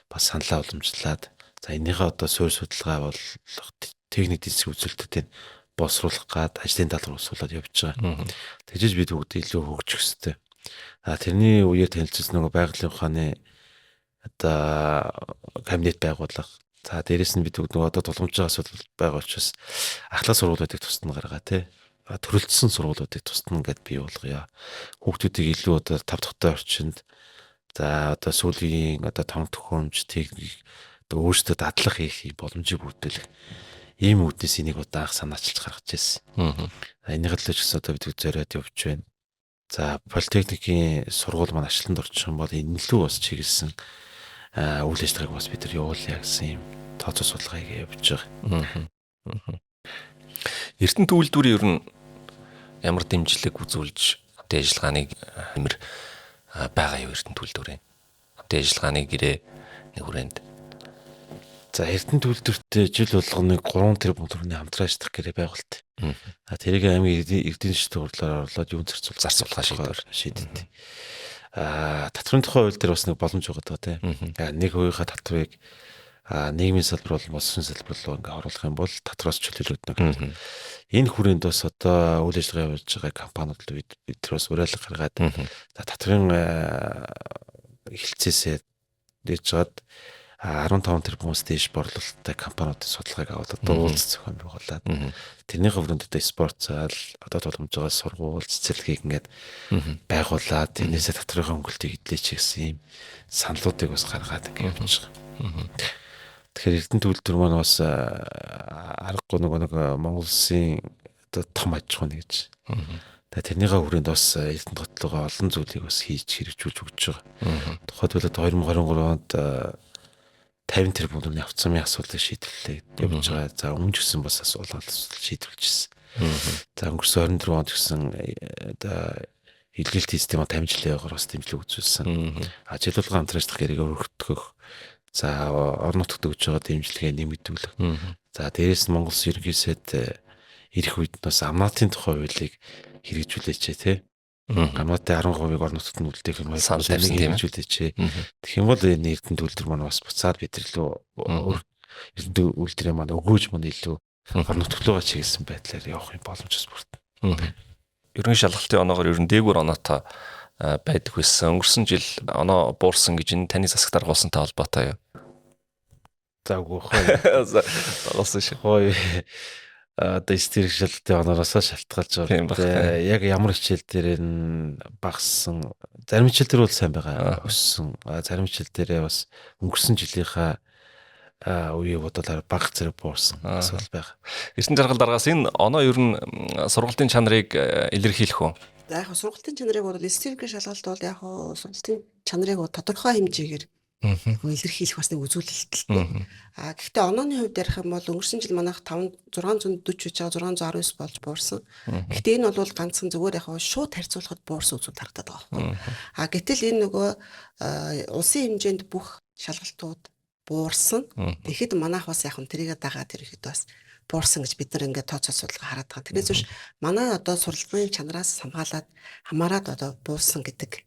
бас саналаа уламжлаад За энийхээ одоо суурь судалгаа болох техник диск үзүүлэлтүүдийг боловсруулах гад ажлын даалгавар усуулаад явж байгаа. Тэгжиж бид бүгд илүү хөгжих ёстой. А тэрний үеэр танилцсан нөгөө байгалийн ухааны одоо кабинет байгуулах. За дээрэс нь бид бүгд нөгөө одоо тулгамж байгаа асуудал байгаа учраас ахлах сургуулиудыг тусад нь гаргаа тий. Төрөлцсөн сургуулиудыг тусад нь ингээд бий болгоё. Хүүхдүүдийг илүү одоо тав дахьтай орчинд за одоо сүүлийн одоо тон төхөөрөмж техник одоо өөрсдөө дадлах хийх боломжийг бүрдүүлэх ийм үүднээс энийг одоо анх санаачилж гаргаж ирсэн. Энийг л ч гэсэн одоо бид зориод явж байна. За политехникийн сургууль маань ачланд орчих юм бол энэ лүү бас чиглэсэн үйл ажиллагааг бас бид нар явуулъя гэсэн юм тооцоо судалгааг явуулж байгаа. Эрдэнэт үйлдвэрийн ер нь ямар дэмжлэг үзүүлж хамтын ажиллагааны нэмэр байгаа юу Эрдэнэт үйлдвэрийн хамтын ажиллагааны гэрээ нэг хүрээнд? За Эрдэнэт үйлдвэртээ жил болгоно 3 тэрбум төгрөгийн хамтран ажиллах гэрээ байгуулт. А тэрийг аймгийн эрдэнэ шилдэг хурлаар орлоод юун зарцуулахаа шийдвэр шийддэг. А татврын тухай хууль дээр бас нэг боломж байгаа даа тийм. Нэг хувийнхаа татврыг нийгмийн салбар болон боловсролын салбар руу ингээ оруулах юм бол татвараас чөлөөлөгдөнө. Энэ хүрээнд бас одоо үйл ажиллагаа явуулж байгаа компаниуд бид нар бас уриалга гаргаад татврын хэлцээсээ дэж жаад 15 тэрбумаас дээш борлуулалттай компаниудын судалгааг аваад одоо уулзах зохион байгуулад тэрнийхээ хүрээнд одоо спорт зал, одоо тулгамж байгаа сургууль, цэцэрлэгийг ингээд байгуулад тэрнээсээ татврын хөнгөлтийг эдлээч гэсэн юм саналуудыг бас гаргаад ингээд явж байгаа. Тэгэхээр Эрдэнэт үйлдвэр маань бас аргагүй нөгөө нэг Монгол улсын одоо том аж ахуй нэг гэж. Тэгээ тэрнийхээ хүрээнд бас Эрдэнэт хотлогоо олон зүйлийг бас хийж хэрэгжүүлж өгч байгаа. Тухайлбал 2023 онд 50 тэрбум төгрөгийн авц замын асуудлыг шийдвэрлээ явж байгаа. За өмнө ч гэсэн бас асуудал шийдвэрлэжсэн. За өнгөрсөн 24 онд гэсэн одоо илгээлт систем 50 жилийн явгаар бас дэмжлэг үзүүлсэн. Ажил болгон хамтран ажиллах гэрээг өргөтгөх. За орон нутагт өгж байгаа дэмжлэгээ нэмэгдүүлэх. За дээрээс нь Монгол Улсын ерөнхий сайд ирэх үед бас амнаатын тухай хуулийг хэрэгжүүлээч тий. Амнаатын 10%-ыг орон нутагт нь үлдээх юм бол санал тавьсан тийм хэрэгжүүлээч. Тэгэх юм бол энэ Эрдэнэт үйлдвэр маань бас буцаад бид нар лөө Эрдэнэт үйлдвэрээ маань өгөөж маань илүү орон нутг руугаа чиглэсэн байдлаар явах юм боломж бас бүрдэнэ. Ерөнхий шалгалтын оноогоор ер нь дээгүүр оноотой байдаг байсан. Өнгөрсөн жил оноо буурсан гэж энэ таны засаг дарга болсонтой холбоотой юу? За үгүй хоо. Дагуулсан шүү. Хоо одоо истерик шалгалтын оноороосоо шалтгаалж байгаа. Яг ямар хичээл дээр нь багассан, зарим хичээл дээр бол сайн байгаа, өссөн. Зарим хичээл дээрээ бас өнгөрсөн жилийнхаа үеийг бодвол бага зэрэг буурсан асуудал байгаа. Эрдэнэ жаргал даргаас энэ оноо ер нь сургалтын чанарыг илэрхийлэх үү? За яг сургалтын чанарыг бол истерик шалгалт бол яг сургалтын чанарыг тодорхой хэмжээгээр илэрхийлэх бас нэг үзүүлэлт л дээ. А гэхдээ онооны хувьд ярих юм бол өнгөрсөн жил манайх 640 байж байгаа 619 болж буурсан. Гэхдээ энэ бол ганцхан зүгээр яг шууд харьцуулахад буурсан үзүүлэлт харагдаад байгаа байхгүй. А гэтэл энэ нөгөө улсын хэмжээнд бүх шалгалтууд буурсан. Тэгэхэд манайх бас яг тэрийгэ дагаад ирэхэд бас буурсан гэж бид нар ингээд тооцоо судалгаа хараад байгаа. Тэрнээс биш манай одоо сурлагын чанараас хамгаалаад хамаарат одоо буурсан гэдэг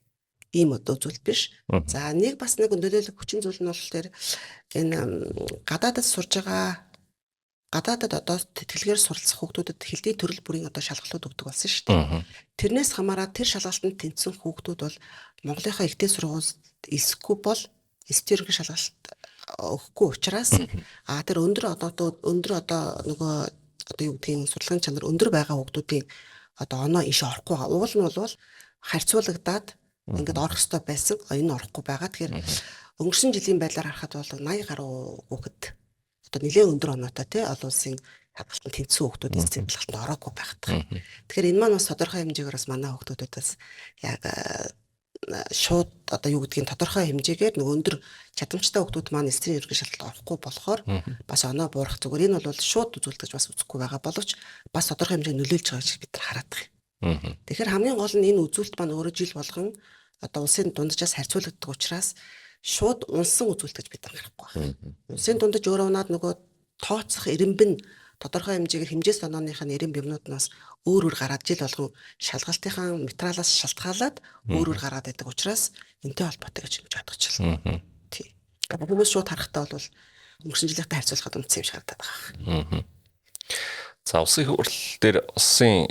ийм одоо үзүүлэлт биш. За нэг бас нэг нөлөөлөх хүчин зүйл нь болохоор энэ гадаадад сурж байгаа гадаадад одоо тэтгэлгээр суралцах хүүхдүүдэд хэлний төрөл бүрийн одоо шалгалууд өгдөг болсон шүү дээ. Тэрнээс хамаарат тэр шалгалтанд тэнцсэн хүүхдүүд бол Монголынхаа ихтэй сургуульд элсэхгүй бол элсэлтийн шалгалт өгөхгүй учраас а тэр өндөр одоо нөгөө одоо юу гэдгийг сурлагын чанар өндөр байгаа хүүхдүүдийн одоо оноо иш орохгүй байгаа. Уул нь бол харьцуулагдаад ингээд орох ёстой байсан. Энэ орохгүй байгаа. Тэгэхээр өнгөрсөн жилийн байдлаар харахад бол 80 гаруй хүүхэд одоо нэлээд өндөр оноотой тий олон улсын хадгалтанд тэнцсэн хүүхдүүд эцсийн хадгалтанд ороогүй байхад. Тэгэхээр энэ маань бас тодорхой хэмжээгээр бас манай хүүхдүүдэд бас яг шууд одоо юу гэдгийг тодорхой хэмжээгээр нөгөө өндөр чадамжтай хүүхдүүд маань эцсийн ерөнхий шалгалтанд орохгүй болохоор бас оноо буурах зүгээр. Энэ бол шууд үзүүлэлт гэж бас үзэхгүй байгаа боловч бас тодорхой хэмжээнд нөлөөлж байгаа гэж бид нар хараад байгаа юм. Тэгэхээр хамгийн гол нь энэ үзүүлэлт маань өөрөө жил болгон одоо улсын дунджаас харьцуулагддаг учраас шууд унсан үзүүлэлт гэж бид анхаарахгүй байна. Улсын дундаж өөрөө унаад нөгөө тооцох эренб нь тодорхой хэмжээгээр хэмжээс онооных нь эренб юмнууд нь бас өөр өөр гараад жил болгон шалгалтынхаа материалаас шалтгаалаад өөр өөр гараад байдаг учраас энтэй холбоотой гэж ингэж бодгочлаа. Тий. Хүмүүс шууд харахтаа бол Өнгөрсөн жилийнхтэй харьцуулахад унтсан юм шиг харагдаад байгаа. За, улсын их хурл дээр улсын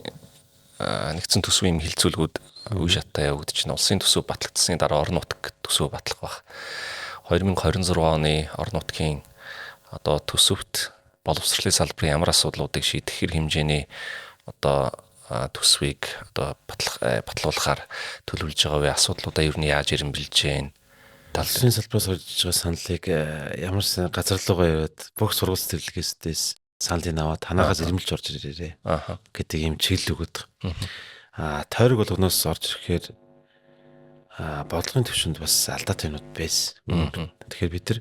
нэгдсэн төсвийн хилцүүлгүүд үе шаттай явагдаж байна. Улсын төсөв батлагдсаны дараа орон нутаг төсөв батлах байх. 2026 оны орон нутгийн одоо төсөвт боловсролын салбарын ямар асуудлуудыг шийдэх хэр хэмжээний одоо төсвийг одоо батлуулахаар төлөвлөж байгаа вэ? Асуудлуудаа ер нь яаж эрэмбэлж байна? Улсын салбараас орж байгаа саналыг ямар газар руугаа яваад бүх сургууль сэтгэлгээсдээс саналыг аваад танаагаас ирмэлж орж ирээрээ гэдэг ийм чиглэл өгöd. Тойрог болгоноос орж ирэхээр бодлогын төвшөнд бас алдаатай юмнууд байсан. Тэгэхээр бид нар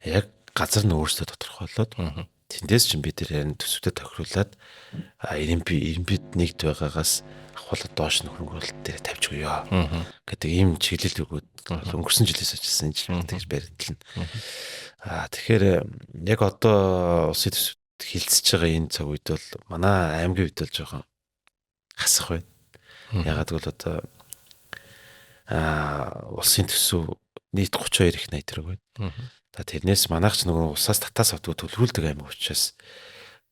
яг газар нь өөрсдөө тодорхойлоод тэндээс чинь бид нар харин төсөвтө тохируулаад ирэмбид нэгд байгаагаас ахуулаад доош нь хөрөнгө оруулалт дээр тавьж өгье гэдэг ийм чиглэл өгөөд өнгөрсөн жилээс ажилласан энэ жил тэгж баригдлана. Тэгэхээр яг одоо улсын төсөвт хилцэж байгаа энэ цаг үед бол манай аймгийн үед бол жоохон хасах байна. Ягаад гэвэл одоо улсын төсөв нийт 32 их 80 төгрөг байна. За, тэрнээс манайх ч нөгөө улсаас татаас авдаг төлөвлөдөг аймаг учраас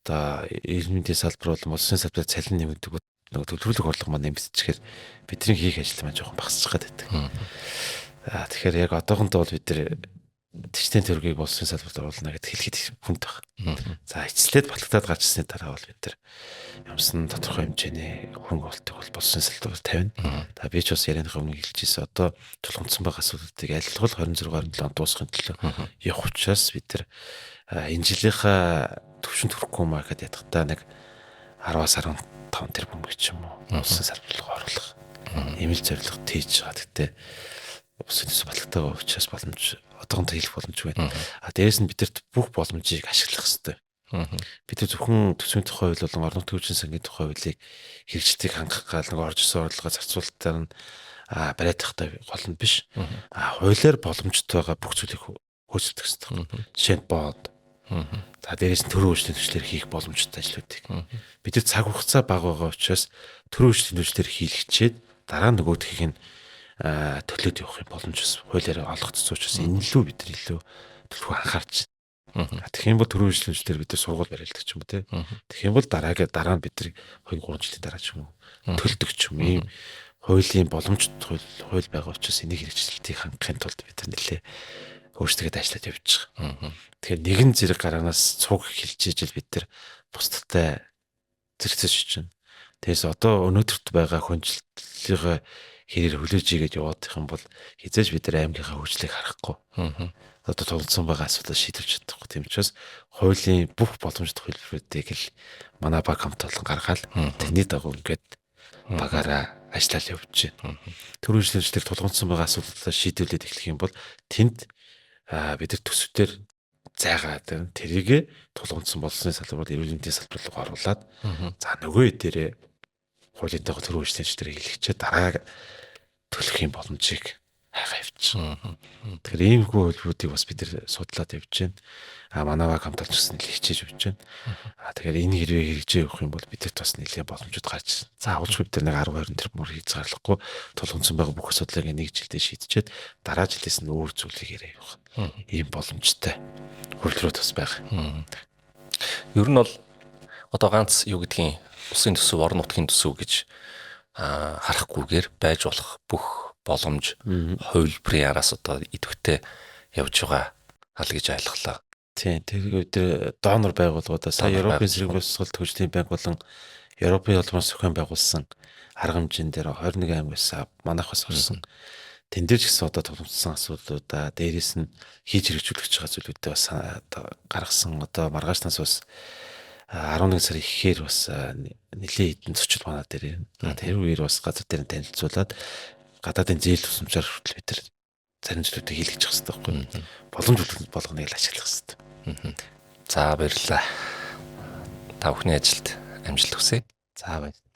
одоо эрүүл мэндийн салбар болон улсын салбарт цалин нэмэгдэг, нөгөө төлөвлөх орлого маань нэмэгдчихээр бидний хийх ажил маань жоохон багасчих гээд байдаг. Тэгэхээр яг одоохондоо бол бид нар төчтэй төгрөгийг улсын салбарт оруулна гэдээ хэлэхэд хүнд байна. За, эцэслээд батлагдаад гарч ирсний дараа бол бид нар ямарсан тодорхой хэмжээний хөрөнгө оруулалтыг бол улсын салбарт тавина. За, би ч бас ярианыхаа өмнө хэлж ирсэн. Одоо тулгамдсан байгаа асуудлуудыг аль болох 26 27 онд дуусгахын төлөө явах учраас бид нар энэ жилийнхаа төвшөнд хүрэхгүй маа гэдээ ядахтаа нэг 10-аас 15 тэрбум гэж юм уу улсын салбар руу оруулах ийм л зорилго тийж байгаа. Гэтэ улсын төсөв батлагтай байгаа учраас боломж одоохондоо хэлэх боломжгүй байна. А дээрэс нь бидэрт бүх боломжийг ашиглах хэрэгтэй. Бид нар зөвхөн төсвийн тухай хууль болон орон нутгийн хөгжлийн сангийн тухай хуулийг хэрэгжилтийг хангах гал нэг орж ирсэн орлогоо зарцуулалтаар нь бариадахтай гол нь биш. Хуулиар боломжтой байгаа бүх зүйлийг хөөцөлдөх хэрэгтэй. Жишээ нь бод. За, дээрээс нь төрийн хөгжлийн түвшлэр хийх боломжтой ажлуудыг. Бид нар цаг хугацаа бага байгаа учраас төрийн хөгжлийн түвшлэр хийлгчээд дараа нь нөгөөдхийг нь төлөөд явах юм боломж бас хуулиар олгогдсон учраас энэ лүү бид нар илүү төлхөө анхаарч. Тэгэх юм бол төрийн хөгжлийн түвшлэр бид нар сургууль барилдаг ч юм уу те. Тэгэх юм бол дараагийн дараа нь бид нар 2 3 жилийн дараа ч юм уу төлдөг ч юм ийм хуулийн боломжтой хууль байгаа учраас энийг хэрэгжилтийг хангахын тулд бид нар нэлээ өөрсдөө ажиллаад явж байгаа. Тэгэхээр нэгэн зэрэг гараанаас цуг эхэлж ижил бид нар бусдтай зэрэгцэж чинь. Тэгээс одоо өнөөдөрт байгаа хөндлөлийнхөө хэрээр хүлээж игээд яваад их юм бол хизээж бид нар аймгийнхаа хөгжлийг харахгүй. Одоо тулцсан байгаа асуудал шийдвэрч чадахгүй. Тийм учраас хуулийн бүх боломжтой хэлбэрүүдийг л манай баг хамт олон гаргаал тэрний дагуу ингээд багаараа ажиллаад явж байна. Төрийн хөгжлийн тулгамдсан байгаа асуудлаа шийдвэрлээд эхлэх юм бол тэнд бид нар төсөвтөр зайгаад байна. Тэрийгэ тулгамдсан болсны салбар бол эрүүл мэндийн салбар руу оруулаад за нөгөө дээрээ хуулийн дагуу төрийн хөгжлийн төсвөр хийлгэчээ дараа төлөх юм боломжийг хайгаа явчих. Тэгэхээр иймэрхүү хөлбөрүүдийг бас бид нар судлаад явж байна. Манай баг хамт олж гэсэн нэлээд хичээж явж байна. Тэгэхээр энэ хэрвээ хэрэгжээ явах юм бол бидэрт бас нэлээд боломжууд гарч ирсэн. Заавалчгүй бид нар нэг 10 20 тэрбум хязгаарлахгүй тулгамдсан байгаа бүх асуудлыг нэг жилдээ шийдчихэд дараа жилээс нь өөр зүйлийг яриа явах. Ийм боломжтой хөлрүүд бас байгаа. Ер нь бол одоо ганц юу гэдгийг улсын төсөв, орон нутгийн төсөв гэж харахгүйгээр байж болох бүх боломж хувилбарын араас одоо идэвхтэй явж байгаа ал гэж ойлголоо. Тийм, тэр тэр донор байгууллагуудаа сая Европын сэргээн боловсрол хөгжлийн банк болон Европын холбоон зохион байгуулсан арга хэмжээн дээр 21 аймагаас манайх бас орсон. Тэн дээр ч гэсэн одоо тулгамдсан асуудлуудаа дээрээс нь хийж хэрэгжүүлэх гэж байгаа зүйлүүдээ бас гаргасан. Одоо маргааш нас бас 11 сар ихээр бас нэлээд хэдэн зочид манай дээр. Тэр үеэр бас газар дээр нь танилцуулаад гадаадын зээл тусламжаар хүртэл бид нар зарим зүйлүүдийг хийлгэж явах хэрэгтэй байхгүй. Боломж болгоныг л ашиглах хэрэгтэй. За, баярлалаа. Та бүхний ажилд амжилт хүсье. За, баярлалаа.